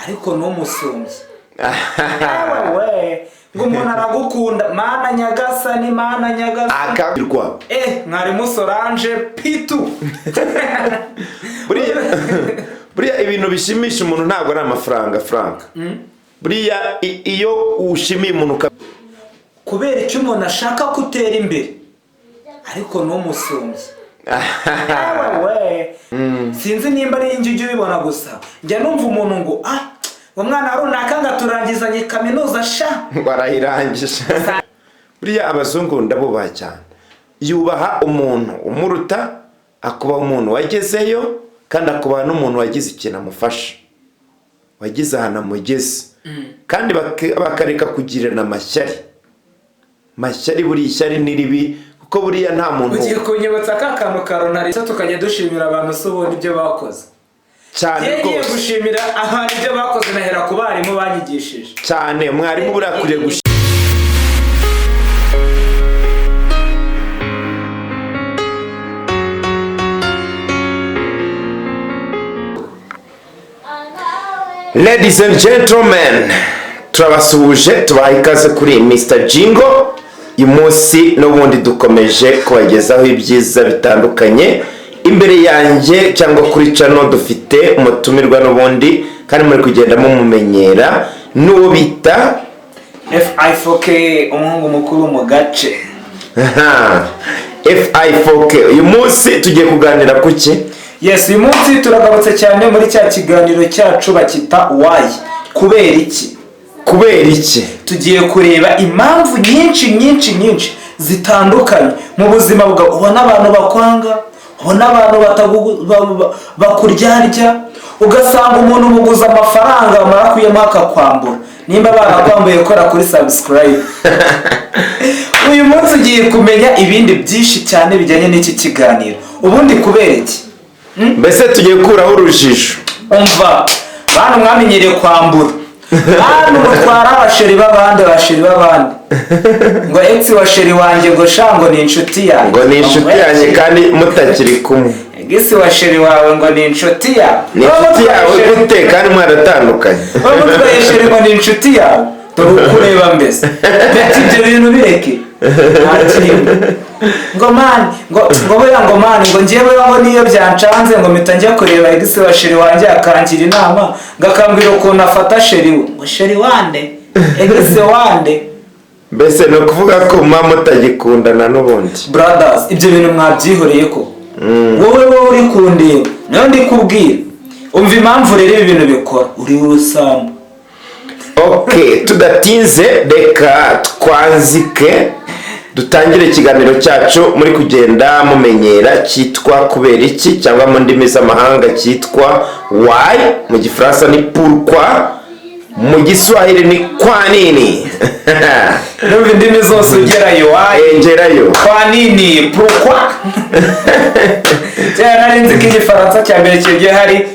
Ariko ntumusumbye we ngo umuntu aragukunda, Mana nyagasani, Mana nyagasani. Akabirwa. Mwarimu Solange Pitu. Buriya buriya ibintu bishimisha umuntu ntabwo ari amafaranga, Frank. Buriya iyo ushimiye umuntu Kubera icyo umuntu ashaka ko utera imbere, ariko ntumusumbye we. Sinzi nimba ari njye ujya ubibona gusa, njya numva umuntu ngo uwo mwana runaka ngo aturangizanye kaminuza sha. Ngo arayirangije. Buriya abazungu ndabubaha cyane. Yubaha umuntu umuruta, akubaha umuntu wagezeyo, kandi akubaha n'umuntu wagize ikintu amufasha, wagize ahantu amugeze, kandi bakareka kugirana amashyari. Mashyari, buriya ishyari ni ribi, kuko buriya nta muntu Ugiye kunyibutsa ka kantu ka Ronaldo, tukajya dushimira abantu se ubundi ibyo bakoze. Cyane. Ngiye Rwose. gushimira abantu ibyo bakoze, nahera ku barimu banyigishije. Cyane, mwarimu buriya akwiriye gushimira. Ladies and gentlemen, turabasuhuje, tubaha ikaze kuri Mr Jingo. Uyu munsi n'ubundi dukomeje kubagezaho ibyiza bitandukanye. Imbere yanjye cyangwa kuri channel dufite umutumirwa n'ubundi, kandi muri kugenda mumumenyera, n'uwo bita FI4K, umuhungu mukuru mu gace. FI4K. Uyu munsi tugiye kuganira ku ki? Yes, uyu munsi turagarutse cyane muri cya kiganiro cyacu bakita why, kubera iki. Kubera iki? Tugiye kureba impamvu nyinshi nyinshi nyinshi zitandukanye mu buzima bwawe. Ubona abantu bakwanga, ubona abantu bakuryarya, ugasanga umuntu umuguza amafaranga, bamara kuyamuha akakwambura. Nimba barakwambuye, kora kuri subscribe. Uyu munsi ugiye kumenya ibindi byinshi cyane bijyanye n'iki kiganiro. Ubundi kubera iki? Mbese tugiye gukuraho urujijo. Umva, bantu mwamenyereye kwambura, bantu mutwara abasheri b'abandi, abasheri b'abandi, ngo ex wa chéri wanjye, ngo sha, ngo ni inshuti yanjye. Ngo ni inshuti yanjye kandi mutakiri kumwe. Ex wa chéri wawe ngo ni inshuti yawe. Ni inshuti yawe gute kandi mwaratandukanye? Wowe mutwaye chéri ngo ni inshuti yawe, dore uko ureba mbese. Beti, ibyo bintu bireke, nta kirimo. Ngo man, ngo buriya, ngo man, ngo njyewe ngo niyo byancanze, ngo mpita njya kureba ex wa chéri wanjye, akangira inama, ngo akambwira ukuntu afata chéri we. Ngo chéri wande? Ex wande? Mbese ni ukuvuga ko muba mutagikundana n'ubundi. Brothers, ibyo bintu mwabyihoreye ko wowe uri kundeba, niyo ndi kubwira. Umva impamvu rero ibi bintu bikora, uri urusambo. Ok, tudatinze, reka twanzike, dutangire ikiganiro cyacu muri kugenda mumenyera, cyitwa kubera iki, cyangwa mu ndimi z'amahanga cyitwa why. Mu Gifaransa ni pourquoi, mu Giswahili ni kwa nini. Numva indimi zose ugerayo, why. Engerayo. Kwa nini, pourquoi. Kera nari nzi ko Igifaransa cya mbere kigiye hari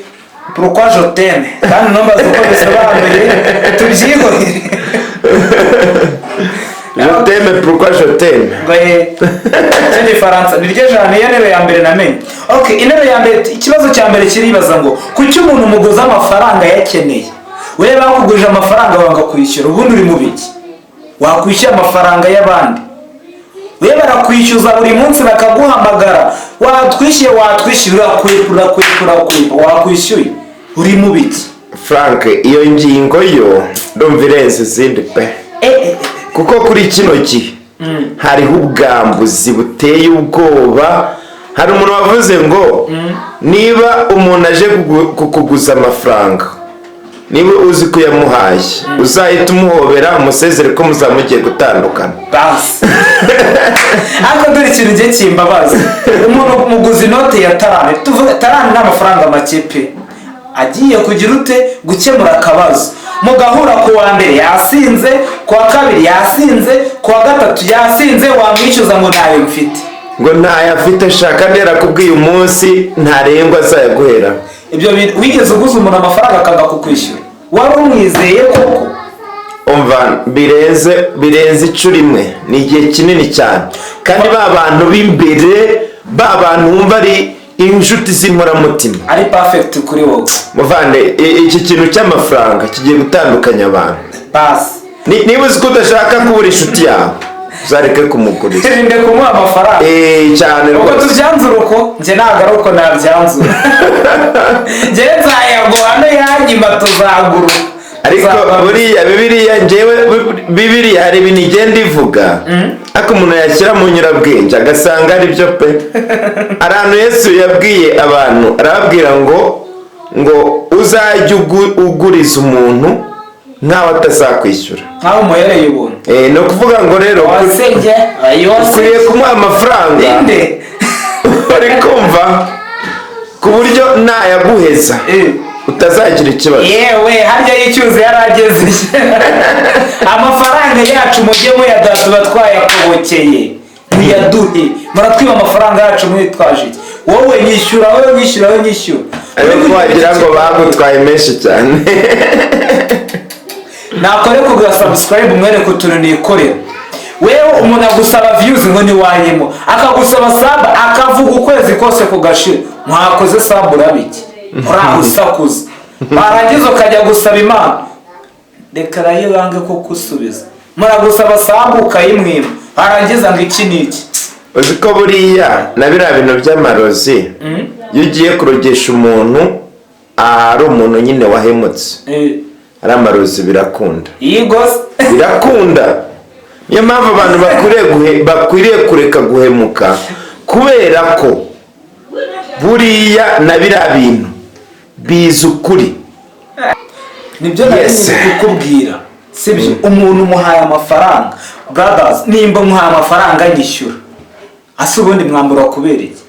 "pourquoi je t'aime", kandi numbaza uko bisobanuye, tubyihorere. Je t'aime, pourquoi je t'aime. Ngo cy'Igifaransa niryo jambo, niyo ntebe ya mbere namenye. Okay, intebe ya mbere, ikibazo cya mbere kiribaza ngo kuki umuntu umuguza amafaranga yakeneye? We bakugurije amafaranga wanga kwishyura, ubundi uri mu biki? Wakwishyura amafaranga y'abandi? We barakwishyuza buri munsi, bakaguhamagara, watwishyuye, watwishyuye, urakwepa, urakwepa, urakwepa, wakwishyuye, uri mu biki? Frank, iyo ngingo yo ndumva irenze izindi pe. Kuko kuri kino gihe hariho ubwambuzi buteye ubwoba. Hari umuntu wavuze ngo niba umuntu aje kukuguza amafaranga, niba uzi ko uyamuhaye, uzahita umuhobera, umusezere ko muzaba mugiye gutandukana. Basi, ariko dore ikintu gihe kimbabaza: umuntu muguza inote ya 30, tuvuge 30 ni amafaranga make pe, agiye kugira ute? Gukemura akabazo. Mugahura ku wa mbere yasinze, ku wa kabiri yasinze, ku wa gatatu yasinze, wamwishyuza ngo ntayo mfite. Ngo ntayo afite shaka, yarakubwiye umunsi ntarengwa azayaguhera. Ibyo bintu, wigeze uguza umuntu amafaranga akanga kukwishyura? Wari umwizeye koko? Umva, birenze inshuro imwe, ni igihe kinini cyane. Kandi ba bantu b'imbere, ba bantu wumva ari Inshuti z'inkoramutima. Ari perfect kuri wowe. Muvande, iki kintu cy'amafaranga kigiye gutandukanya abantu. Basi. Niba uzi ko udashaka kubura inshuti yawe, uzareke kumuguriza. Irinde kumuha amafaranga. Eh, cyane Ubwo rwose. tubyanzura uko, njye ntabwo ari uko nabyanzura. Njye nzayaguha yanyima tuzagura. Ariko buriya Bibiliya, njyewe Bibiliya hari ibintu igenda ivuga, ariko umuntu yashyira mu nyurabwenge agasanga ari byo pe. Hari ahantu Yesu yabwiye abantu, arababwira ngo uzajye uguriza umuntu nkaho atazakwishyura. Nkaho umuhereye ubuntu. Eh, ni ukuvuga ngo rero Wasenge. ukwiriye kumuha amafaranga Inde. uri kumva, ku buryo nayaguheza utazagira ikibazo. Yewe, harya y'icyuzi yarageze. Amafaranga yacu mujye muyaduha, tuba twayakobokeye, muyaduhe. Muratwiba amafaranga yacu mwitwaje iki? Wowe nyishyura, wowe nyishyura, wowe nyishyura. Ariko wagira ngo bagutwaye menshi cyane. Nakore kugura subscribe, umwereke utuntu nikorera. Wewe umuntu agusaba views ngo niwanyemo, akagusaba sub, akavuga ukwezi kose kugashira, mwakoze sub urabiki, uraho usakuza, warangiza ukajya gusaba Imana, reka rayo yange ko kusubiza. Muragusaba sub ukayimwima, warangiza ngo iki ni iki? Uzi ko buriya na biriya bintu by'amarozi, iyo ugiye kurogesha umuntu, ari umuntu nyine wahemutse, ari amarozi, birakunda. Yigose. Birakunda. Niyo mpamvu abantu bakwiriye kureka guhemuka, kubera ko buriya na biriya bintu bizi ukuri. Nibyo nari ngiye kukubwira, sibyo? Umuntu umuhaye amafaranga, brothers, nimba muhaye amafaranga nyishyura, ase ubundi mwambura kubera iki?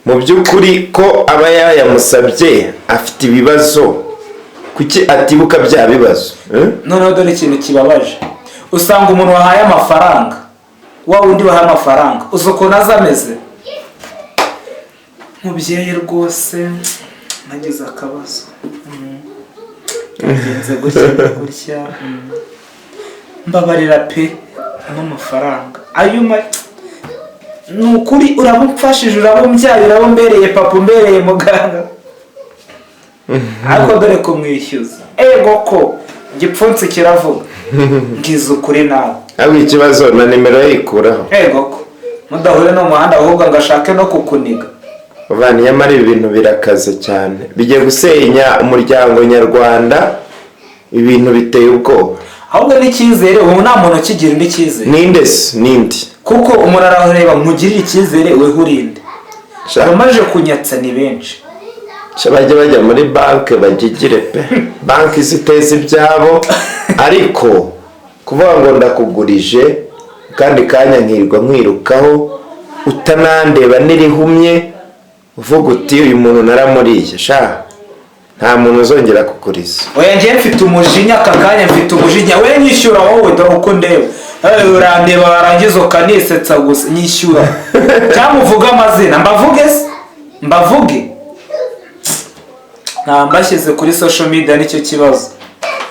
Mu by'ukuri ko aba yayamusabye afite ibibazo, kuki atibuka bya bibazo, eh? Noneho dore ikintu kibabaje: usanga umuntu wahaye amafaranga, wa wundi wahaye amafaranga, uzi ukuntu aza ameze? Mubyeyi rwose, nagize akabazo, byagenze gutya na gutya, mbabarira pe, n'amafaranga ayo ni ukuri uraba umfashije, uraba umbyaye, uraba umbereye papa, umbereye muganga. Ariko dore kumwishyuza, ego ko igipfunsi kiravuga, ngize ukuri nawe. Ahubwo ikibazo na nimero ye ikuraho. Ego ko mudahure no mu muhanda, ahubwo ngo ashake no kukuniga. Bavana, nyamara ibi bintu birakaze cyane, bigiye gusenya umuryango nyarwanda, ibintu biteye ubwoba. Ahubwo n'icyizere, ubu nta muntu ukigira undi icyizere. Ninde se ninde? Kuko umuntu arareba, nkugirire icyizere, weho urinde? Sha. Abamaze kunyatsa ni benshi. Sha, bajya bajya muri banki bagigire pe, banki ziteza ibyabo. Ariko kuvuga ngo ndakugurije, kandi kanya nkirirwa nkwirukaho, utanandeba n'irihumye, uvuga uti uyu muntu naramuriye, sha, nta muntu uzongera kuguriza. Oya, njyewe mfite umujinya aka kanya, mfite umujinya. We nyishyura wowe, dore uko ndeba. Urandeba warangiza ukanisetsa gusa. Nyishyura cyangwa uvuge amazina. Mbavuge se? Mbavuge? Nta mbashyize kuri social media, nicyo kibazo.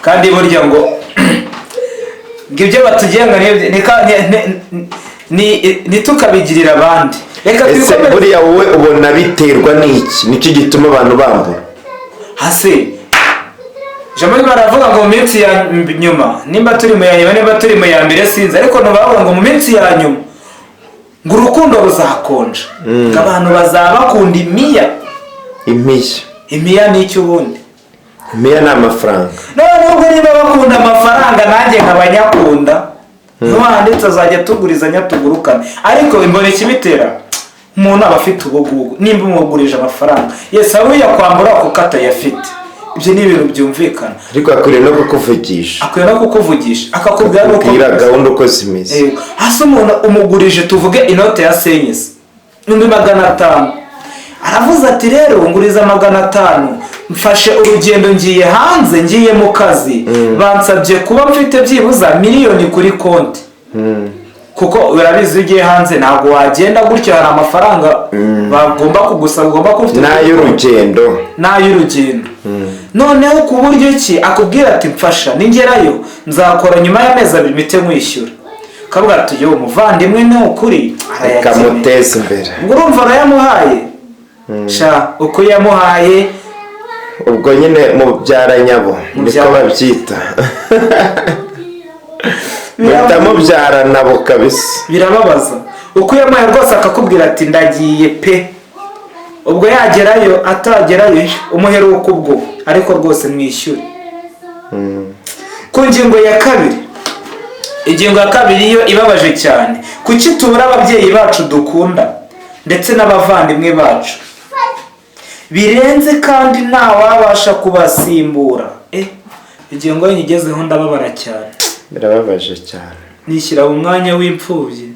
Kandi burya ngo ibyo batugenga ntitukabigirire abandi. Reka Ese twikomereze. buriya wowe ubona biterwa n'iki? Nicyo gituma abantu bambura? Hasi ijambo rimwe baravuga ngo mu minsi ya nyuma, nimba turi mu ya nyuma, nimba turi mu ya mbere sinzi, ariko ntibavuga ngo mu minsi ya nyuma ngo urukundo ruzakonja, ngo abantu bazaba bakunda imiya. Impiya. Imiya ni iki ubundi? Impiya ni amafaranga. None ubwo niba bakunda amafaranga, nanjye nkaba nyakunda, ntiwanditse azajya tugurizanya tugurukane. Ariko imbona ikibitera, umuntu aba afite ubugugu. Nimba umugurije amafaranga, yesi aba uyakwambura kuko atayafite, ibyo ni ibintu byumvikana. Ariko akwiriye no kukuvugisha. Akwiye no kukuvugisha, akakubwira n'uko Akubwira gahunda uko zimeze. Yego. Hasi umuntu umugurije, tuvuge inote ya senyisi 500,000, aravuze ati rero nguriza 500, mfashe urugendo, ngiye hanze, ngiye mu kazi, bansabye kuba mfite byibuza miliyoni kuri konti, kuko urabizi iyo ugiye hanze ntabwo wagenda gutyo, hari amafaranga bagomba kugusaba, ugomba kuba ufite kuri konti. N'ay'urugendo. N'ay'urugendo. Noneho ku buryo ki akubwira ati mfasha, ningerayo nzakora nyuma y'amezi 2 mpite nkwishyura, kavuga ati yo muvandimwe, ni ukuri arayakeneye. Ikamuteza imbere. Ubwo urumva arayamuhaye. Sha, uko yamuhaye. Ubwo nyine mubyara nyabo niko babyita, muhita mubyara nabo kabisa. Birababaza uko yamuhaye rwose, akakubwira ati: "Ndagiye pe." Ubwo yagerayo, atagerayo, umuheruka ubwo, ariko rwose mwishyure. Ku ngingo ya kabiri, ingingo ya kabiri yo ibabaje cyane: kuki tubura ababyeyi bacu dukunda ndetse n'abavandimwe bacu birenze, kandi ntawabasha kubasimbura? Ingingo yo nyigezeho ndababara cyane. Birababaje cyane. Nishyira mu mwanya w'imfubyi,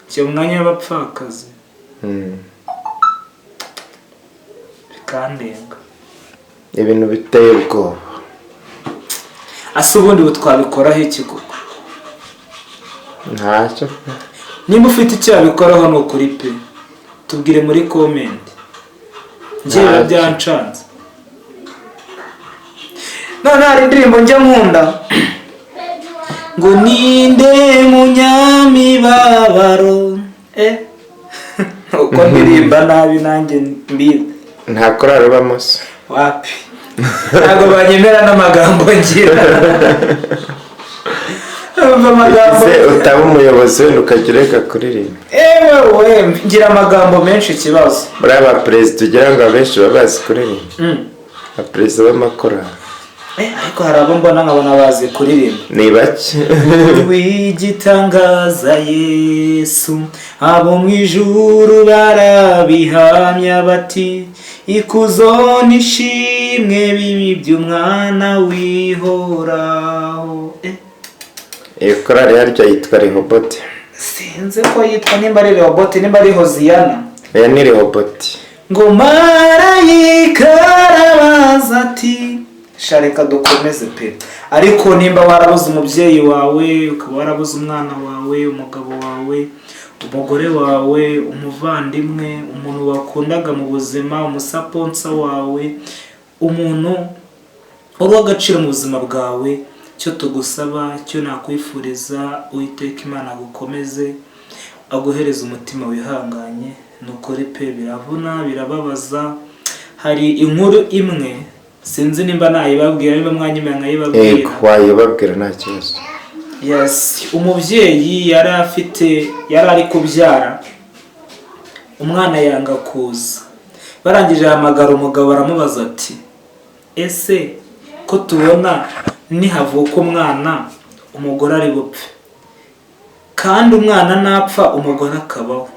nshyira mu mwanya w'abapfakazi, bikandenga. Ibintu biteye ubwoba. Ase ubundi ubu twabikoraho iki koko? Ntacyo. Nimba ufite icyo wabikoraho, ni ukuri pe, tubwire muri comment. Njye biba Ntacyo. byancanze. None hari indirimbo njya nkunda ngo: "Ninde munyamibabaro?" Uko ndirimba nabi nanjye mbizi. Nta korari ubamo se? Wapi, ntabwo banyemera n'amagambo ngira. Umva amagambo. Ese utaba umuyobozi wenda ukajya ureka kuririmba? Ewe we, ngira amagambo menshi, ikibazo. Muri aba perezida ugira ngo abenshi baba bazi kuririmba? Abaperezida b'amakorari. Ariko hari abo mbona nkabona bazi kuririmba. Ni bake. W'igitangaza Yesu, abo mu ijuru barabihamya bati: "Ikuzo n'ishimwe bibi by'umwana wihoraho." Iyo korari yaryo yitwa Rehoboti. Sinzi ko yitwa, nimba ari Rehoboti, nimba ari Hoziyana. Oya, ni Rehoboti. Ngo marayika arabaza ati: "Sha, reka dukomeze pe." Ariko nimba warabuze umubyeyi wawe, ukaba warabuze umwana wawe, umugabo wawe, umugore wawe, umuvandimwe, umuntu wakundaga mu buzima, umusponsor wawe, umuntu wari uw'agaciro mu buzima bwawe, icyo tugusaba, icyo nakwifuriza, Uwiteka Imana agukomeze, aguhereza umutima wihanganye. Ni ukuri pe, biravuna, birababaza. Hari inkuru imwe, sinzi nimba nayibabwira, niba mwanyemera nkayibabwira. Yego, wayibabwira, nta kibazo. Yes, umubyeyi yari afite, yari ari kubyara, umwana yanga kuza. Barangije ahamagara umugabo, aramubaza ati: "Ese ko tubona nihavuka umwana umugore ari bupfe, kandi umwana napfa umugore akabaho,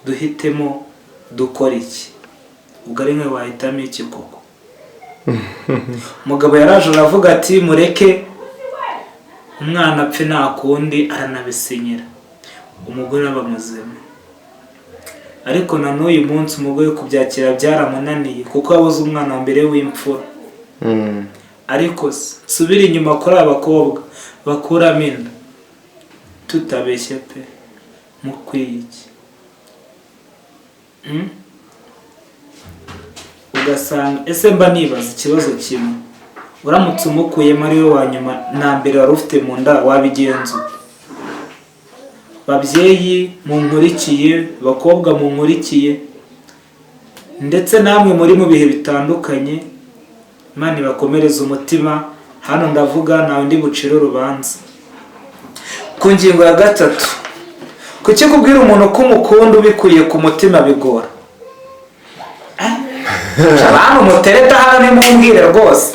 duhitemo dukora iki? Ubwo ari mwe wahitamo iki koko?" Umugabo yaraje aravuga ati: "Mureke umwana apfe, nta kundi." Aranabisinyira, umugore aba muzima. Ariko na n'uyu munsi umugore kubyakira byaramunaniye, kuko yabuze umwana wa mbere w'imfura. Ariko se nsubire inyuma kuri aba bakobwa bakuramo inda, tutabeshye pe, mukwiye iki? Ugasanga ese mba nibaza ikibazo kimwe: uramutse umukuyemo ari we wa nyuma na mbere wari ufite mu nda, wabigenza ute? Babyeyi munkurikiye, bakobwa munkurikiye, ndetse namwe muri mu bihe bitandukanye, Imana ibakomereze umutima. Hano ndavuga ntawe ndi bucire urubanza. Ku ngingo ya gatatu: kuki kubwira umuntu ko umukunda ubikuye ku mutima bigora? Abantu mutereta hano, nimumbwire rwose.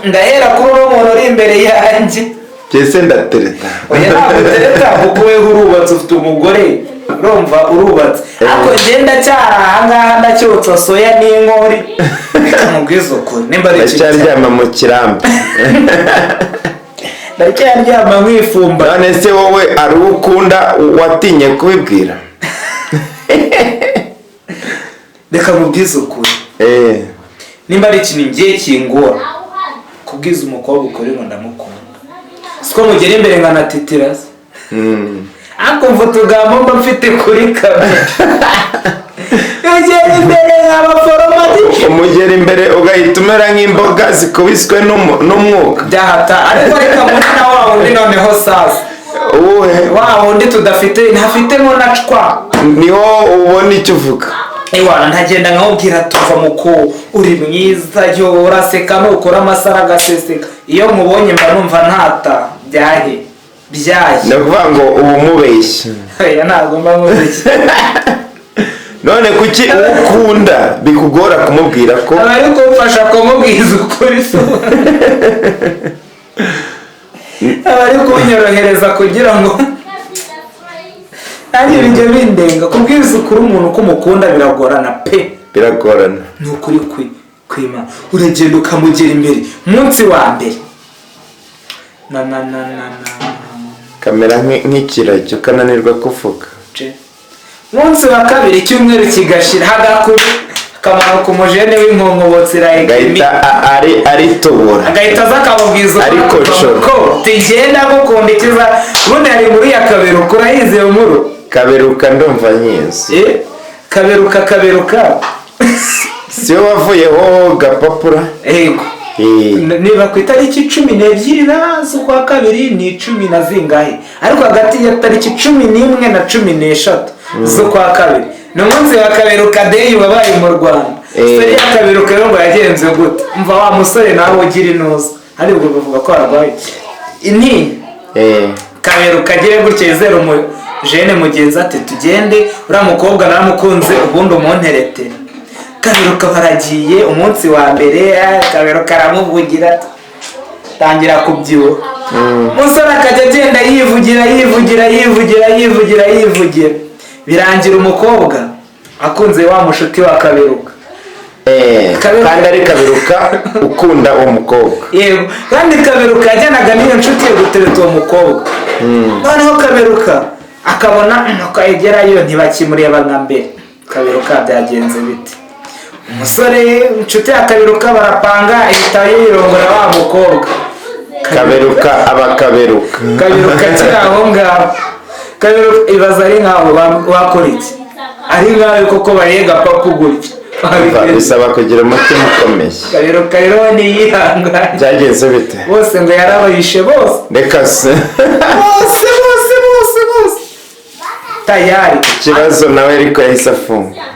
Ndahera kuri uno muntu uri imbere yanjye. Mbese ndatereta? Oya, ntabwo utereta, kuko weho urubatse, ufite umugore, urumva, urubatse. Ariko njye ndacyari ahangaha, ndacyotsa soya n'inkori. Reka mubwize ukuri, nimba ari ikintu Ndacyaryama mu kirambi. Ndacyaryama nkifumba. None se wowe ari uwo ukunda watinye kubibwira? Reka mubwize ukuri, nimba ari ikintu ngiye kingora, kubwiza umukobwa ukuri ngo ndamukunda, siko mugera imbere nkanatitira se? Ariko mva utugambo mba mfite kuri kamera, ugera imbere nk'abaforomati. Umugera imbere ugahita umera nk'imboga zikubiswe n'umwuka. Byahata. Ariko reka muri na wa wundi noneho sasa. Uwuhe? Wa wundi tudafite, ntafitemo na cwa. Niho ubona icyo uvuga. Ewana ntagenda nkamubwira tuva muko uri mwiza, yo uraseka nukora amasaro agaseseka. Iyo mubonye mba numva ntata byahe byahe. Ni ukuvuga ngo uba umubeshya? Oya, ntabwo mba mubeshya. None kuki uwo ukunda bikugora kumubwira ko? Aba ari kumfasha kumubwiza ukuri se, aba ari kunyorohereza kugira ngo nanjye bijya bindenga. Kubwiza ukuri umuntu ko umukunda biragorana pe. Biragorana. Ni ukuri kwima uragenda ukamugera imbere umunsi wa mbere na na na na na Kamera nk'ikiragi, ukananirwa kuvuga. Ce. Umunsi wa kabiri, icyumweru kigashira, hagakuru akamanuka umujene w'inkonkobotsi Agahita aritobora. Agahita aza akamubwiza ukuri. Ariko co. Ko tugenda gukunda ikiza. Ubundi hari inkuru ya Kaberuka, urayizi iyo nkuru? Kaberuka ndumva nyizi. Eh, Kaberuka, Kaberuka. Si we wavuyeho gapapura? Yego. Niba ku itariki 12 na z'ukwa kabiri, ni cumi na zingahe, ariko hagati ya tariki 11 na 13 z'ukwa kabiri ni umunsi wa Kaberuka Day wabaye mu Rwanda. Story ya Kaberuka rero ngo yagenze gute? Mva wa musore nawe ugira inuza, ariko ubwo bavuga ko arwaye intinya. Kaberuka agire gutya yizera umujene mugenzi ati: "Tugende, uriya mukobwa naramukunze, ubundi umunterete." Kaberuka baragiye umunsi wa mbere, Kaberuka aramuvugira ati, tangira kubyibuha. Umusore akajya agenda yivugira, yivugira, yivugira, yivugira, yivugira, birangira umukobwa akunze wa mushuti wa Kaberuka. Kandi ari Kaberuka ukunda uwo mukobwa. Yego, kandi Kaberuka yajyanaga n'iyo nshuti ye gutereta uwo mukobwa. Noneho Kaberuka akabona nuko yegerayo ntibakimureba nka mbere. Kaberuka byagenze bite? Umusore inshuti ya Kaberuka barapanga, ihita yirongora wa mukobwa. Kaberuka aba Kaberuka. Kaberuka akiri aho ngaho. Kaberuka ibaza ari nkaho wakora iki? Ari nkawe koko barega papu gutya? Umva, bisaba kugira umutima ukomeye. Kaberuka rero ntiyihangane. Byagenze bite? Bose ngo yarabayishe bose. Reka se! Bose, bose, bose, bose tayari. Ikibazo nawe ariko yahise afunga?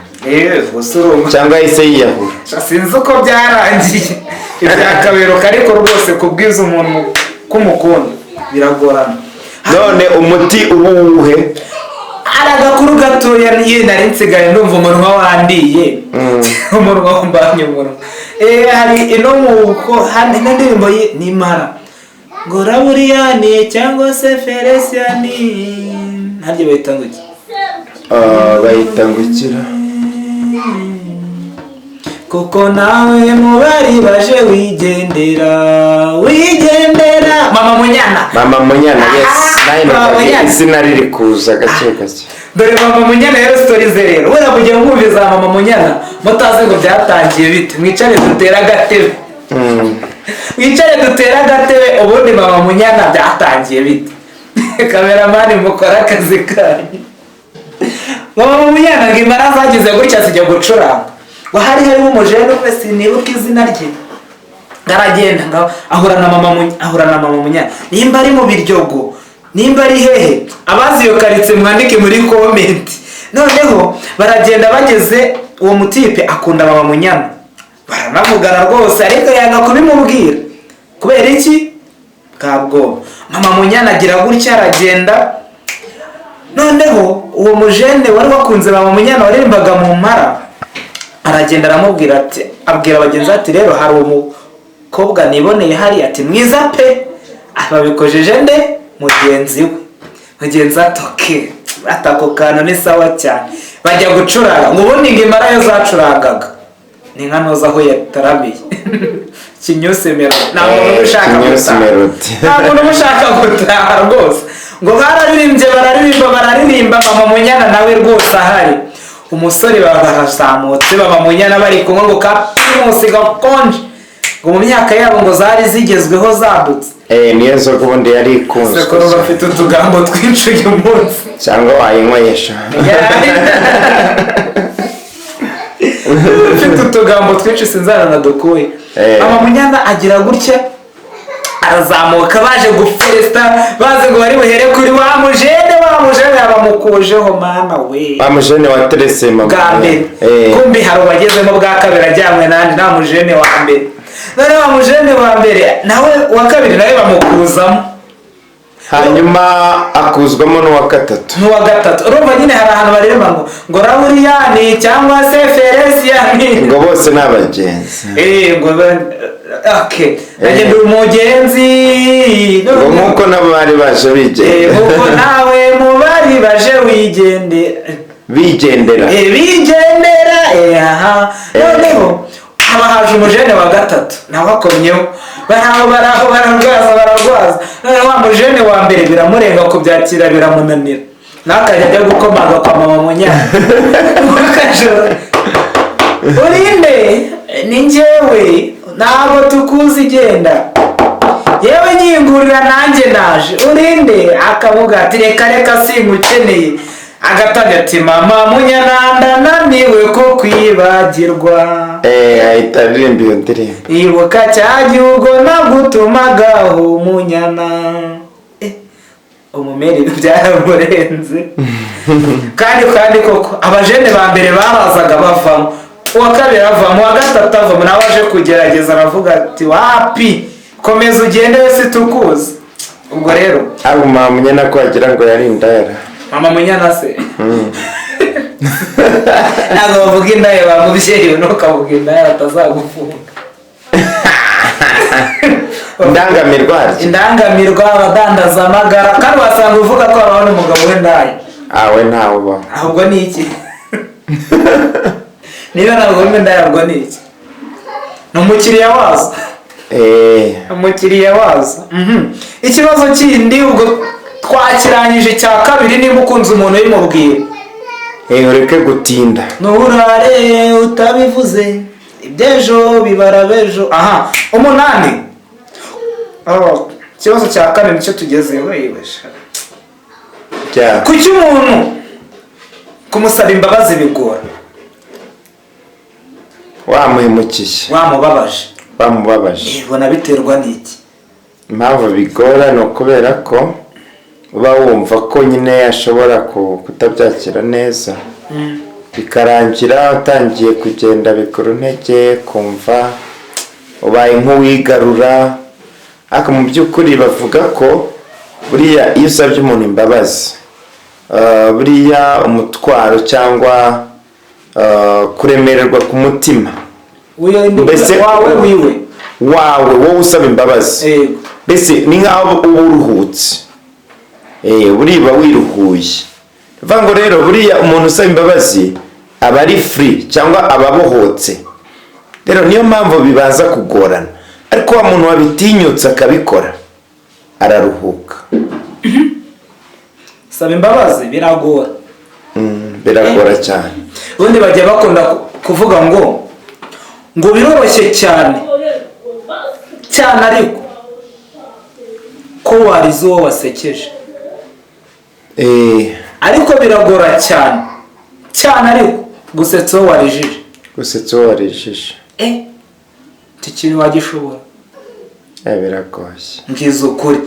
Gusa urumva. Cyangwa yahise yiyahura? Sinzi uko byarangiye ibya Kaberuka, ariko rwose kubwiza umuntu ko umukunda biragorana. None umuti uba uwuhe? Ari agakuru gatoya ye nari nsigaye ndumva umunwa wandiye, umunwa wambanye umunwa. Hari ino muko hari ino ndirimbo ye nimara ngo Raburiyani cyangwa se Feresiyani, ntaryo bahita ngo iki? Ah, bahita ngo ikira. Kuko nawe mu bari baje wigendera, wigendera Mama Munyana. Mama Munyana, yes. Nawe Mama numvaga Munyana. Izina riri kuza gake gake. Dore Mama Munyana rero, story ze rero, wenda mugiye mwumva za Mama Munyana mutazi ngo byatangiye bite. Mwicare dutere agatebe. Mwicare dutere agatebe. Ubundi Mama Munyana byatangiye bite? Cameraman, mukora akazi kanyu. Mama Munyana ngo imara zagize gutya zijya gucuranga, ngo hari harimo umujene umwe, sinibuka izina rye, aragenda ngo ahura na Mama Munyana, nimba ari mu Biryogo, nimba ari hehe, abazi iyo karitsiye mwandike muri comment. Noneho baragenda, bageze uwo mutipe akunda Mama Munyana, baranavugana rwose, ariko yanga kubimubwira. Kubera iki? Bwa bwoba. Mama Munyana agira gutya aragenda. Noneho uwo mujene wari wakunze Mama Munyana waririmbaga mu mpara aragenda aramubwira ati, abwira bagenzi be ati: "Rero hari umukobwa niboneye hariya," ati "mwiza pe." Babikojeje nde? Mugenzi we. Mugenzi we ati: "Okay," ati: "Ako kantu ni sawa cyane." Bajya gucuranga, ngo ubundi ngo imara yo zacurangaga ni nka noza aho yataramiye Kinyusi Melody. Nta muntu uba ushaka Kinyusi gutaha. Melody. Nta muntu uba ushaka gutaha rwose. Ngo bararirimbye, bararirimba, bararirimba, Mama Munyana nawe rwose ahari. Umusore baba barazamutse, Mama Munyana bari kumwe, ngo ka Primus gakonje, ngo mu myaka yabo ngo zari zigezweho zadutse. Niyo nzoga ubundi yari ikunzwe. Sekuru bafite utugambo twinshi uyu munsi. Cyangwa wayinywesha. Ufite utugambo twinshi, sinzana na dukuye. Mama Munyana agira gutya. Arazamuka, baje gufelicita, bazi ngo bari buhere kuri wa mujene. Wa mujene yabamukujeho, mana we! Wa mujene waterese mama. Bwa mbere. Kumbi hari uwagezemo bwa kabiri, ajyanywe nandi nta mujene wa mbere. None wa mujene wa mbere nawe, wa kabiri nawe bamukuzamo. Hanyuma akuzwamo n'uwa gatatu. N'uwa gatatu. Urumva nyine hari ahantu baririmba ngo Rawuriyani cyangwa se Feresiyani. Ngo bose ni abagenzi. Eh, ngo okay, nanjye ndi umugenzi. Ngo nk'uko nabo bari baje bigendera. Nk'uko nawe mu bari baje wigende. Bigendera. Bigendera. Aha noneho haba haje umujene wa gatatu, nawe akomyeho, baraho baraho, bararwaza bararwaza. Noneho wa mujene wa mbere biramurenga, kubyakira biramunanira, nawe akajya ajya gukomanga kwa mama Munyana kajoro: "Urinde?" "Ni njyewe." "Ntabwo tukuzi, genda." "Yewe, nyingurira, nanjye naje." "Urinde?" Akavuga ati: "Reka reka, singukeneye." Agatangira ati: "Mama Munyananda, naniwe kukwibagirwa." Ahita aririmba iyo ndirimbo. "Ibuka cya gihugu nagutumagaho, Munyana." Umumeri byaramurenze. Kandi koko abajene ba mbere barazaga bavamo, uwa kabiri avamo, uwa gatatu avamo, nawe aje kugerageza aravuga ati: "Wapi, komeza ugende wese tukuzi." Ubwo rero Abo mama Munyana ko wagira ngo yari indaya? Mama Munyana se, ntabwo bavuga indaya ba mubyeyi, ntukavuga indaya batazagufunga. Indangamirwa harya? Indangamirwa, abadandaza amagara. Kandi wasanga uvuga ko habaho n'umugabo w'indaya. Awe ntawe ubaho. Ahubwo ni iki? Niba ntabwo w'indaya, ubwo ni iki? Ni umukiriya wazo. Umukiriya wazo. Ikibazo kindi ubwo twakirangije cya kabiri: niba ukunze umuntu, bimubwira. Ureke gutinda. Nturare utabivuze, iby'ejo bibara b'ejo. Aha umunani. Oh, ikibazo cya kane nicyo tugezeho, yewe sha. Bya. Kuki umuntu kumusaba imbabazi bigora? Wamuhemukiye. Wamubabaje. Wamubabaje. Ubona biterwa n'iki? Impamvu bigora ni ukubera ko uba wumva ko nyine ashobora kutabyakira neza, bikarangira utangiye kugenda bigura intege, kumva ubaye nk'uwigarura. Ariko mu by'ukuri bavuga ko buriya iyo usabye umuntu imbabazi, buriya umutwaro cyangwa kuremererwa ku mutima mbese wawe wiwe wawe, wowe usaba imbabazi, mbese ni nk'aho uba uruhutse, buriya wiruhuye. Bivuga ngo rero buriya umuntu usaba imbabazi aba ari free cyangwa aba abohotse. Rero niyo mpamvu bibanza kugorana, ariko wa muntu wabitinyutse akabikora araruhuka. Saba imbabazi biragora. Biragora cyane. Ubundi bajya bakunda kuvuga ngo biroroshye cyane cyane, ariko ko warize uwo wasekeje, ariko biragora cyane cyane ariko gusetsa uwo warijije. Gusetsa uwo warijije. Icyo kintu wagishobora? Biragoye. Mbwiza ukuri,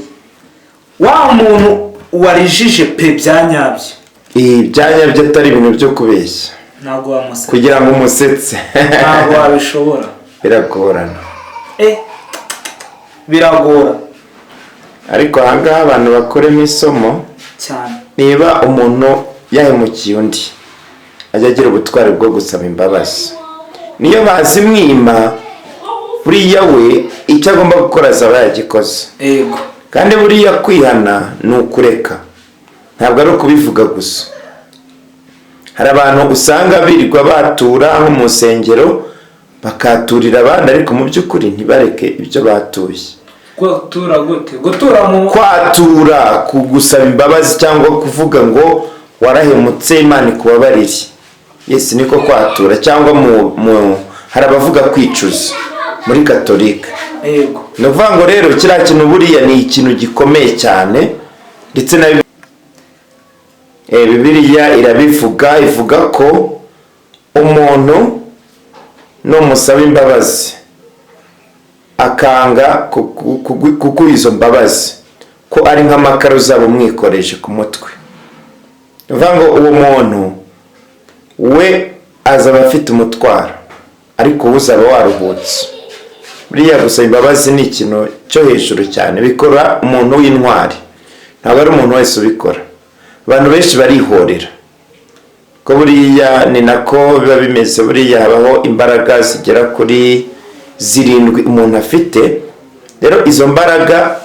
wa muntu warijije pe bya nyabyo, Ibyanya byo atari ibintu byo kubeshya, ntabwo wamuseka. Kugira ngo umusetse, Ntabwo wabishobora. biragorana. Biragora. Ariko ahangaha abantu bakuremo isomo. Cyane. Niba umuntu yahemukiye undi, ajya agira ubutwari bwo gusaba imbabazi. Niyo bazimwima, buriya we icyo agomba gukora azaba yagikoze. Kandi buriya kwihana ni ukureka, ntabwo ari ukubivuga gusa. Hari abantu usanga birirwa batura nko mu nsengero, bakaturira abandi, ariko mu by'ukuri ntibareke ibyo batuye. Gutura gute? Gutura mu Kwatura, kugusaba imbabazi cyangwa kuvuga ngo warahemutse, Imana ikubabarire. Yes, niko kwatura. Cyangwa mu hari abavuga kwicuza muri Katolika. Ni ukuvuga ngo rero kiriya kintu buriya ni ikintu gikomeye cyane, ndetse na Bibiliya irabivuga, ivuga ko umuntu numusaba imbabazi akanga kuguha izo mbabazi, ko ari nk'amakara uzaba umwikoreje ku mutwe. Ni ukuvuga ngo uwo muntu we azaba afite umutwaro, ariko wowe uzaba waruhutse. Buriya gusaba imbabazi ni ikintu cyo hejuru cyane, bikora umuntu w'intwari, ntabwo ari umuntu wese ubikora. Abantu benshi barihorera, ko buriya ni nako biba bimeze. Buriya habaho imbaraga zigera kuri zirindwi umuntu afite. Rero izo mbaraga,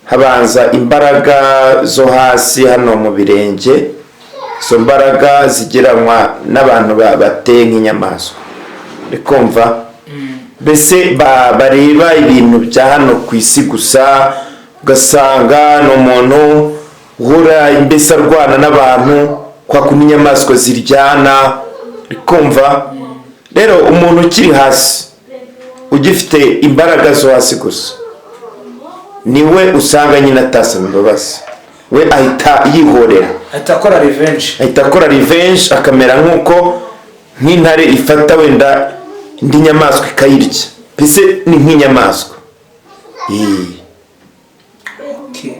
habanza imbaraga zo hasi hano mu birenge. Izo mbaraga zigeranwa n'abantu bateye nk'inyamaswa, uri kumva? Mbese bareba ibintu bya hano ku isi gusa, ugasanga ni umuntu uhora mbese arwana n'abantu kwa kundi inyamaswa ziryana, uri kumva? Rero umuntu ukiri hasi, ugifite imbaraga zo hasi gusa, niwe usanga nyine atasaba imbabazi, we ahita yihorera. Ahita akora revenge. Ahita akora revenge, akamera nk'uko nk'intare ifata wenda indi nyamaswa ikayirya, mbese ni nk'inyamaswa. Okay.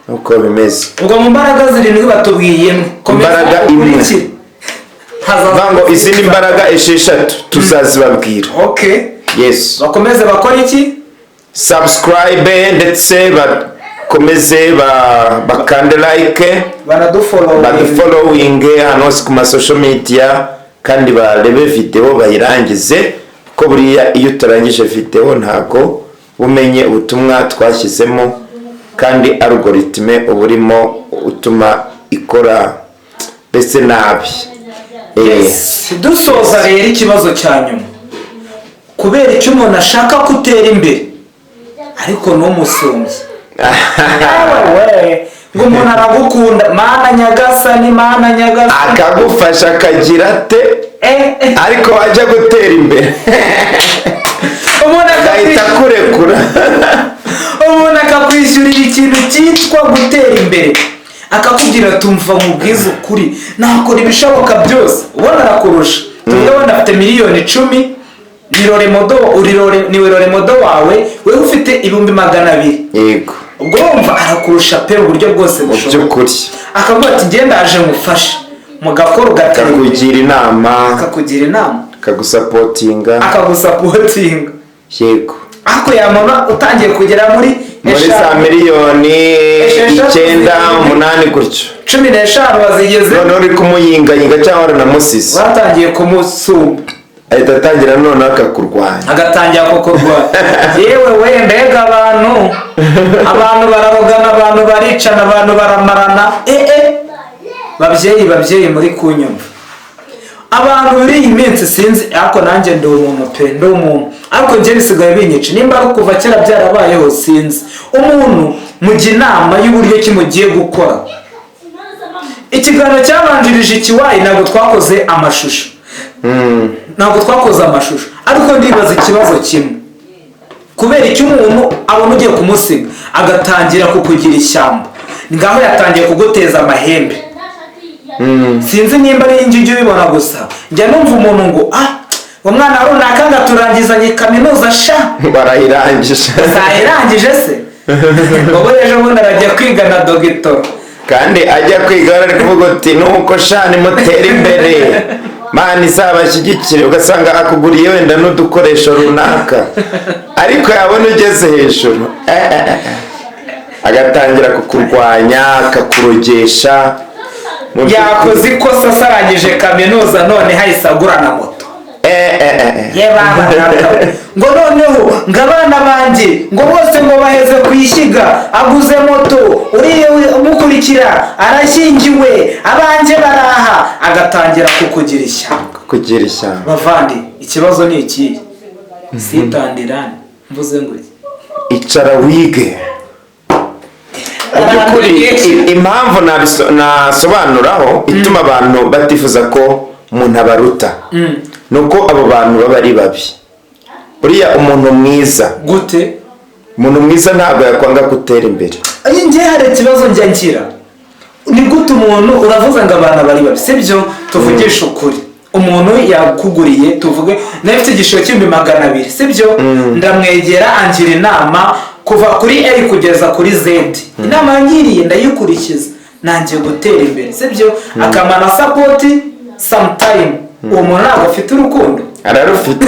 Nuko bimeze. Ubwo mu mbaraga zirindwi batubwiye imwe. Komeza Imbaraga imwe. ukurikire. Hazaza Vuga ngo izindi mbaraga 6 tuzazibabwira. Okay. Yes. Bakomeze bakora iki? Subscribe, ndetse bakomeze bakande like, Banadufollow. Badufollowinge ahantu hose ku ma social media, kandi barebe video bayirangize, kuko buriya iyo utarangije video ntago umenye ubutumwa twashyizemo, kandi algorithm uba urimo utuma ikora mbese nabi. Yes. Dusoza rero, ikibazo cya nyuma: kubera icyo umuntu ashaka ko utera imbere ariko ntumusumbye? Yewe we, ngo umuntu aragukunda, Mana nyagasani, Mana nyagasani! Akagufasha, akagira ate, ariko wajya gutera imbere Umuntu agahita akurekura. Umuntu akakwishyurira ikintu cyitwa gutera imbere, akakubwira: "Tumva mubwize ukuri, nakora ibishoboka byose." Ubona arakurusha. Tuvuge wenda afite miliyoni 10, ni role model, ni role model wawe, wewe ufite 200,000. Ubwo wumva arakurusha pe, mu buryo bwose Mu bushoboka. by'ukuri. Akavuga ati: "Ngenda ndaje mufashe mugakora, ugatera imbere." Akakugira inama. Akakugira inama. Akagusupportinga. Akagusupportinga. Ariko yamubona utangiye kugera muri Muri za eshanu, miliyoni 6, 9, 7, 8 gutyo, 15 bazigeze, noneho uri kumuyingayinga cyangwa waranamusize, batangiye kumusumba, ahita atangira noneho akakurwanya. Agatangira kukurwanya. Yewe we, mbega abantu! Abantu bararogana, abantu baricana, abantu baramarana. Babyeyi, babyeyi muri kunyumva, abantu muri iyi minsi sinzi, ariko nanjye ndi umuntu pe, ndi umuntu, ariko njye bisigaye binyica. Nimba ari kuva kera byarabayeho, sinzi. Umuntu mujya inama y'uburyo ki mugiye gukora. Ikiganiro cyabanjirije ikiwayi ntabwo twakoze amashusho, ntabwo twakoze amashusho, ariko ndibaza ikibazo kimwe: kubera icyo umuntu abona ugiye kumusiga agatangira kukugira ishyamba, ngaho yatangiye kuguteza amahembe? Sinzi nimba ari njye ujya ubibona gusa. Njya numva umuntu ngo: "Ah, umwana runaka ngo aturangizanye kaminuza sha." Barayirangije. Zayirangije se? Wowe ejo bundi arajya kwiga na dogitora. Kandi ajya kwiga ari kuvuga uti: "Nuko sha nimutere imbere, Mana izabashyigikire." Ugasanga akuguriye wenda n'udukoresho runaka, ariko yabona ugeze hejuru, agatangira kukurwanya, akakurogesha. Mu by'ukuri- Yakoze ikosa asarangije kaminuza, none hahise agura na moto. Ye baba data we. Ngo noneho ngo abana banjye ngo bose ngo baheze ku ishyiga, aguze moto, uriya umukurikira arashyingiwe, abanjye baraha, agatangira kukugira ishyamba. Kugira ishyamba. Bavandi, ikibazo ni ikihe? Sitandirane mvuze ngo iki? Icara wige. Mu by'ukuri impamvu nasobanuraho ituma abantu batifuza ko umuntu abaruta ni uko abo bantu baba ari babi. Buriya umuntu mwiza, Gute? umuntu mwiza ntabwo yakwanga gutera imbere. Iyo ngiye hari ikibazo njya ngira: ni gute umuntu, uravuze ngo abantu bari babi, sibyo? Tuvugishe ukuri. Umuntu yakuguriye, tuvuge nawe ufite igishoro cy'ibihumbi 200, sibyo? Ndamwegera, angira inama kuva kuri A kugeza kuri Z. Inama yangiriye ndayikurikiza, nangiye gutera imbere, sibyo? Akampa na support sometime. Uwo muntu ntabwo afite urukundo? Ararufite.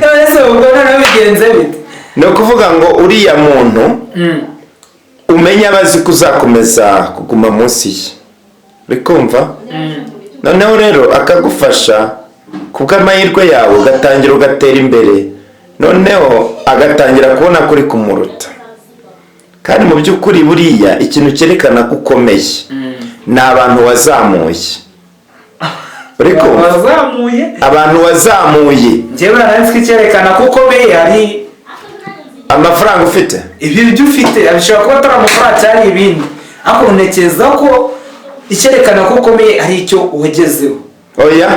None se ubwo noneho bigenze bite? Ni ukuvuga ngo uriya muntu umenya aba azi ko uzakomeza kuguma munsi ye, uri kumva? Noneho rero akagufasha, ku bw'amahirwe yawe ugatangira ugatera imbere, noneho agatangira kubona ko uri kumuruta. Kandi mu by'ukuri buriya ikintu cyerekana ko ukomeye ni abantu wazamuye, uri kumva? Wazamuye? Abantu wazamuye. Njyewe nari ko icyerekana ko ukomeye hari amafaranga ufite. Ibi byo ufite bishobora kuba atari amafaranga cyangwa ibindi, ariko ntekereza ko icyerekana ko ukomeye ari icyo wagezeho. Oya,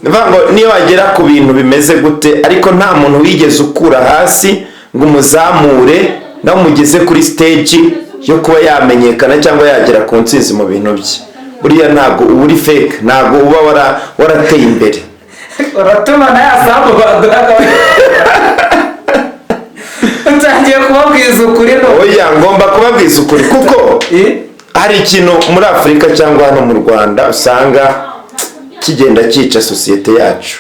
ni ukuvuga ngo niyo wagera ku bintu bimeze gute, ariko nta muntu wigeze ukura hasi ngo umuzamure nawe umugeze kuri stage yo kuba yamenyekana cyangwa yagera ku ntsinzi mu bintu bye, buriya ntabwo uba uri fake, ntabwo uba warateye imbere. Uratuma na ya sambu baduhaga, utangiye kubabwiza ukuri no Oya, ngomba kubabwiza ukuri kuko hari ikintu muri Afurika cyangwa hano mu Rwanda usanga kigenda cyica sosiyete yacu.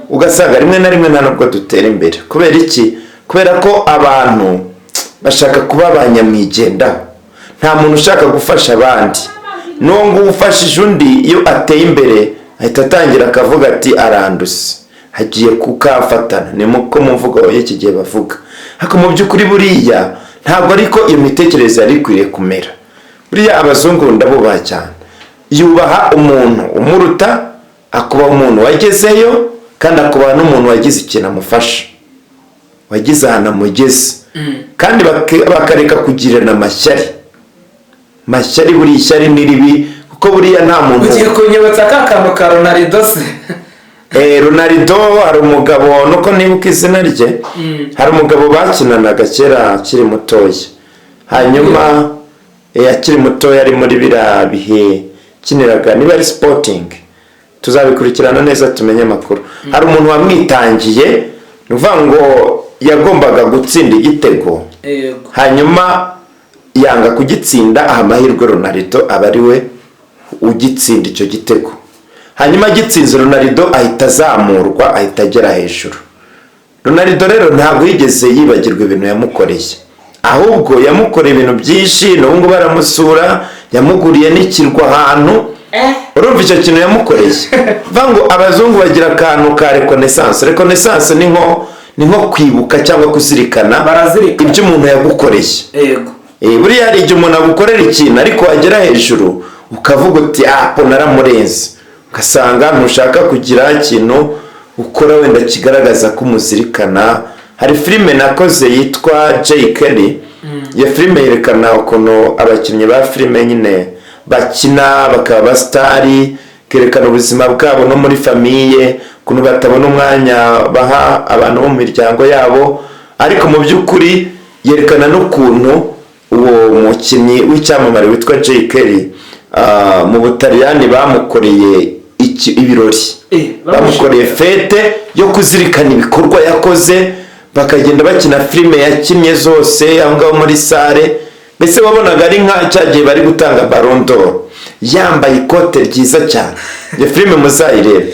Ugasanga rimwe na rimwe nta nubwo dutera imbere. Kubera iki? Kubera ko abantu bashaka kuba ba nyamwigendaho, nta muntu ushaka gufasha abandi. N'uwo nguwo ufashije undi, iyo ateye imbere ahita atangira akavuga ati: "Aranduse, hagiye kukafatana." Ni ko mu mvugo y'iki gihe bavuga. Ariko mu by'ukuri buriya ntabwo ariko iyo mitekerereze yari ikwiriye kumera. Buriya abazungu ndabubaha cyane. Yubaha umuntu umuruta, akubaha umuntu wagezeyo, kandi akubaha n'umuntu wagize ikintu amufasha, wagize ahantu amugeze. Kandi bakareka kugirana amashyari. Mashyari, buriya ishyari ni ribi, kuko buriya nta muntu Ugiye kunyibutsa ka kantu ka Ronaldo se? Ronaldo, hari umugabo, nuko nibuka izina rye, hari umugabo bakinanaga kera akiri mutoya. Hanyuma akiri mutoya, ari muri biriya bihe kiniraga, niba ari Sporting, tuzabikurikirana neza tumenye amakuru. Hari umuntu wamwitangiye, ni ukuvuga ngo yagombaga gutsinda igitego, hanyuma yanga kugitsinda, aha amahirwe Ronaldo aba ari we ugitsinda icyo gitego. Hanyuma agitsinze, Ronaldo ahita azamurwa, ahita agera hejuru. Ronaldo rero ntabwo yigeze yibagirwa ibintu yamukoreye, ahubwo yamukoreye ibintu byinshi. N'ubu ngubu aramusura, yamuguriye n'ikirwa ahantu. Urumva icyo kintu yamukoreye? Bivuga ngo abazungu bagira akantu ka reconnaissance. Reconnaissance ni nko kwibuka cyangwa kuzirikana Barazirikana. ibyo umuntu yagukoreye. Buriya hari igihe umuntu agukorera ikintu, ariko wagera hejuru ukavuga uti: "Ah, po naramurenze." Ugasanga ntushaka kugira ikintu ukora wenda kigaragaza ko umuzirikana. Hari filime nakoze yitwa Jay Kelly. Iyo filime yerekana ukuntu abakinnyi ba filime nyine bakina bakaba abasitari, kerekana ubuzima bwabo no muri famille, ukuntu batabona umwanya baha abantu bo mu miryango yabo. Ariko mu by'ukuri yerekana n'ukuntu uwo mukinnyi w'icyamamare witwa Jay Kelly, mu Butaliyani bamukoreye ibirori, bamukoreye fête yo kuzirikana ibikorwa yakoze, bakagenda bakina filime yakinnye zose aho ngaho muri salle. Mbese wabonaga ari nka cya gihe bari gutanga Ballon d'Or, yambaye ikote ryiza cyane. Iyo filime muzayirebe.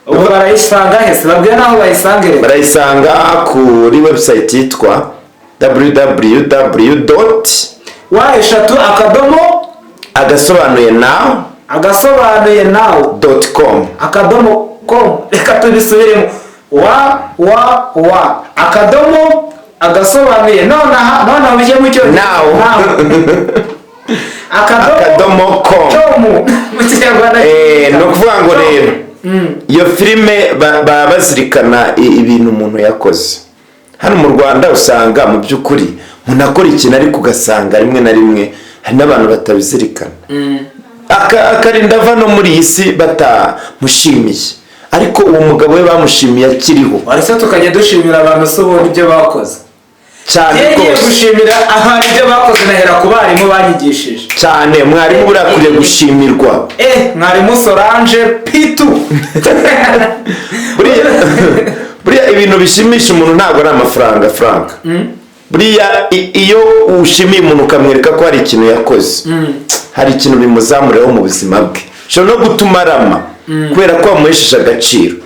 Ubu barayisanga hese? Babwira n'aho bayisanga rero. Barayisanga kuri website yitwa www wa eshatu akadomo agasobanuye nawe agasobanuye nawe .com. Akadomo com. Reka tubisubiremo: wa wa wa akadomo agasobanuye nonaha bijye mu cyongereza. Now. Akadomo. Akadomo com. Com mu kinyarwanda. Ni ukuvuga ngo rero iyo filime baba bazirikana ibintu umuntu yakoze. Hano mu Rwanda usanga mu by'ukuri umuntu akora ikintu, ariko ugasanga rimwe na rimwe hari n'abantu batabizirikana. Akarinda ava no muri iyi si batamushimiye, ariko uwo mugabo we bamushimiye akiriho. Warese tukajya dushimira abantu se ubundi ibyo bakoze? Cyane Ngiye rwose. gushimira abantu ibyo bakoze, nahera ku barimu banyigishije. Cyane, mwarimu buriya akwiriye gushimirwa. Mwarimu Solange Pitu. Buriya ibintu bishimisha umuntu ntabwo ari amafaranga, Frank. Buriya iyo ushimiye umuntu, ukamwereka ko hari ikintu yakoze, hari ikintu bimuzamuriraho mu buzima bwe, bishobora no gutuma arama kubera ko wamuhesheje agaciro,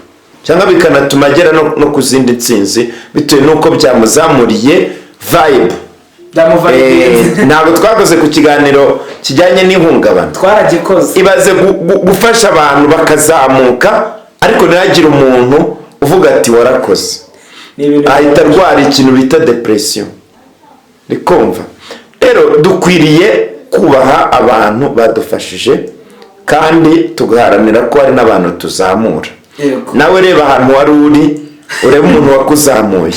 cyangwa bikanatuma agera no ku zindi nsinzi bitewe n'uko byamuzamuriye vibe. Byamuvayibenze. Ntabwo twakoze ku kiganiro kijyanye n'ihungabana? Twaragikoze. Ibaze gufasha abantu bakazamuka, ariko ntihagire umuntu uvuga ati: "Warakoze." Ni ibintu Ahita arwara ikintu bita depression. Rikumva rero dukwiriye kubaha abantu badufashije, kandi tugaharanira ko hari n'abantu tuzamura. Nawe reba ahantu wari uri, urebe umuntu wakuzamuye,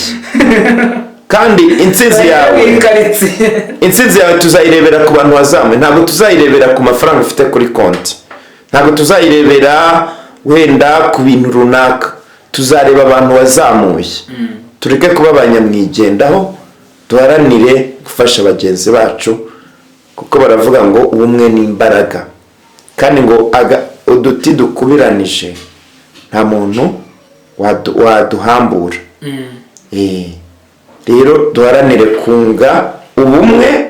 kandi intsinzi yawe Iyi karitsiye. intsinzi yawe tuzayirebera ku bantu wazamuye. Ntabwo tuzayirebera ku mafaranga ufite kuri konti, ntabwo tuzayirebera wenda ku bintu runaka. Tuzareba abantu wazamuye. Tureke kuba abanyamwigendaho, duharanire gufasha bagenzi bacu, kuko baravuga ngo ubumwe ni imbaraga, kandi ngo uduti dukubiranije nta muntu waduhambura. Rero duharanire kunga ubumwe,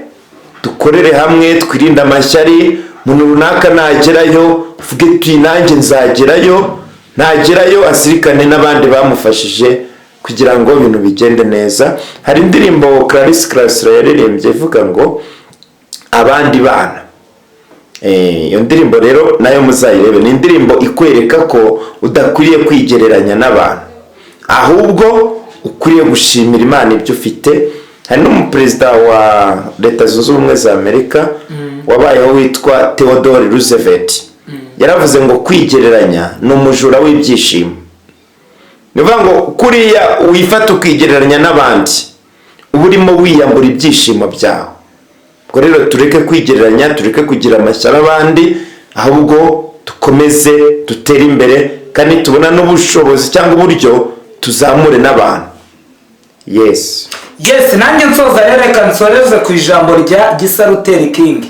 dukorere hamwe, twirinde amashyari. Umuntu runaka nagerayo uvuge uti: "Nanjye nzagerayo." Nagerayo azirikane n'abandi bamufashije kugira ngo ibintu bigende neza. Hari indirimbo Clarisse Karasira yaririmbye ivuga ngo "Abandi bana". Iyo ndirimbo rero nayo muzayirebe. Ni indirimbo ikwereka ko udakwiriye kwigereranya n'abantu, ahubwo ukwiriye gushimira Imana ibyo ufite. Hari n'umuperezida wa Leta Zunze Ubumwe za Amerika wabayeho witwa Theodore Roosevelt, yaravuze ngo kwigereranya ni umujura w'ibyishimo. Ni ukuvuga ngo kuriya wifata ukigereranya n'abandi, uba urimo wiyambura ibyishimo byawe. Ubwo rero tureke kwigereranya, tureke kugira amashyari abandi, ahubwo dukomeze dutere imbere, kandi tubona n'ubushobozi cyangwa uburyo tuzamure n'abantu. Yes. Yes, nanjye nsoza rero, reka nsoreze ku ijambo rya Gisa Luther King.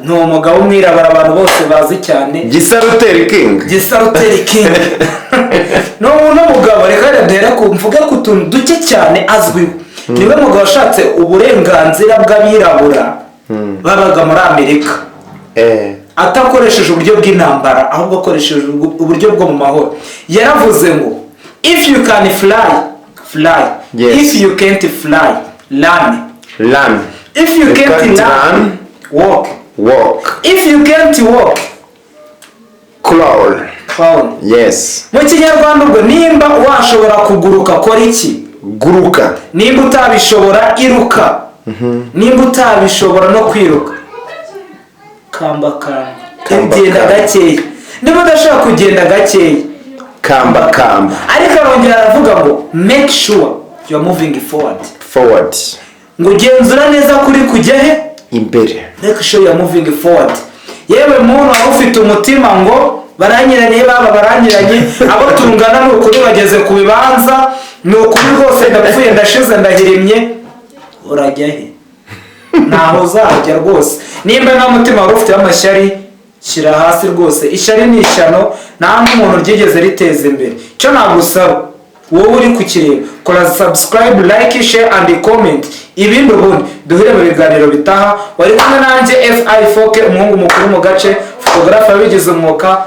Ni umugabo w'umwirabura abantu bose bazi cyane. Gisa Luther King. Gisa Luther King ni umuntu w'umugabo. Reka rero duhere ku mvuge ku tuntu duke cyane azwiho. Niwe mugabo washatse uburenganzira bw'abirabura babaga muri Amerika, atakoresheje uburyo bw'intambara, ahubwo akoresheje uburyo bwo mu mahoro. Yaravuze ngo: "If you can fly, fly." "If you can't fly, run." Run. "If you You can't can't run, run, walk." Walk. "If you can't walk, Crawl. crawl." Mu Kinyarwanda ubwo, nimba washobora kuguruka, kora iki? Guruka. Nimba utabishobora, iruka. Nimba utabishobora no kwiruka, kamba kamba. Kamba genda kamba. gakeya. Niba udashobora kugenda gakeya, Kamba kamba. Ariko arongera aravuga ngo: "Make sure you are moving forward." Forward. Ngo genzura neza kuri kujya he? Imbere. Make sure you are moving forward. Yewe muntu waba ufite umutima ngo baranyiranye, baba baranyiranye, abo tungana ni ukuri bageze ku bibanza, ni ukuri rwose ndapfuye, ndashize, ndahirimye, urajya he? Ntaho uzajya rwose. Nimba nta mutima wari ufite w'amashyari, shyira hasi rwose. Ishyari ni ishyano, nta n'umuntu ryigeze riteza imbere. Icyo nagusaba wowe uri kukireba, kora subscribe, like, share and comment. Ibindi ubundi duhure mu biganiro bitaha. Wari kumwe nanjye Fi Foke, umuhungu mukuru mu gace, photographe wabigize umwuga.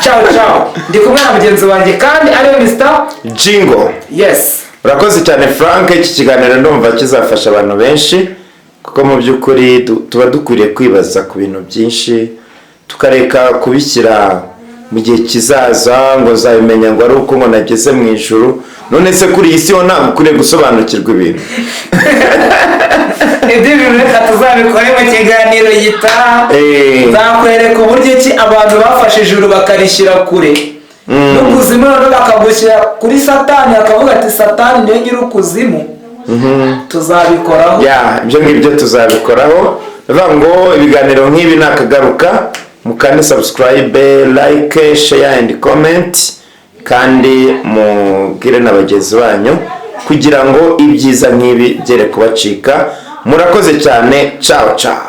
Ciao ciao. Ndi kumwe na mugenzi wanjye kandi ariwe Mr Jingo. Yes. Urakoze cyane, Frank. Iki kiganiro ndumva kizafasha abantu benshi, kuko mu by'ukuri tuba dukwiriye kwibaza ku bintu byinshi, tukareka kubishyira mu gihe kizaza, ngo nzabimenya ngo ari uko ngo nageze mu ijuru. None se kuri iyi si ho ntabwo ukwiriye gusobanukirwa ibintu? Ibyo bintu reka tuzabikore mu kiganiro gitaha. Nzakwereka uburyo ki abantu bafashe ijuru bakarishyira kure n'ukuzimu, noneho bakagushyira kuri Satani, bakavuga ati: "Satani niyo nyiri ukuzimu." Tuzabikoraho. Ya, ibyo ngibyo tuzabikoraho. Bivuga ngo ibiganiro nk'ibi nakagaruka. Mukande subscribe, like, share and comment, kandi mubwire na bagenzi banyu. kugira ngo ibyiza nk'ibi byere kubacika. Murakoze cyane. Ciao ciao.